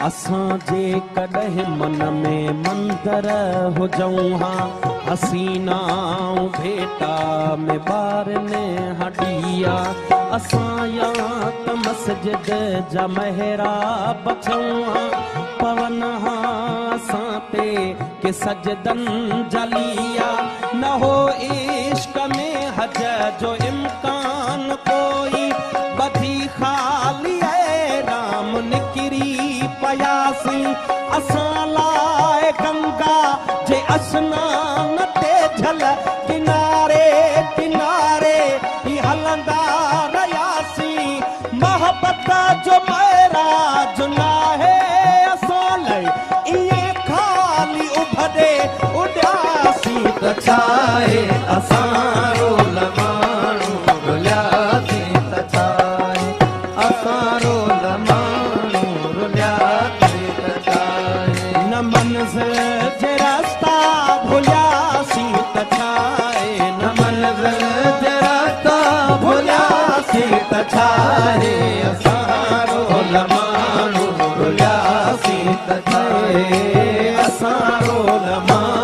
اسان جيڪڏهن من ۾ مندر هجون ها، حسينا ڀيٽا ۾ ٻارن ها ڏيئا. اسان يا ته مسجد جا محراب ٿيون ها، پون ها اسان تي ڪي سجدن جا ليئا. نه هو عشق ۾ حج جو امڪان ڪوئي، ٻڌي خالي رام نڪري پياسين. اسان لاءِ گنگا جي اسنان تي جهل ڪناري ڪناري ئي هلندا رهياسين. محبت جو معراج ناهي اسان لاءِ، ائين خالي اڀري اڏياسين ته ڇاهي؟ اسان رول ماڻهو رلياسين ته ڇاهي؟ اسان رول ماڻهو رلياسين ته ڇاهي؟ نه منزل جي رستا ڀلياسين ته ڇاهي؟ نه منزل جي رستا ڀلياسين ته ڇاهي؟ اسان رول ماڻهو رلياسين ته ڇاهي؟ اسان رول ماڻهو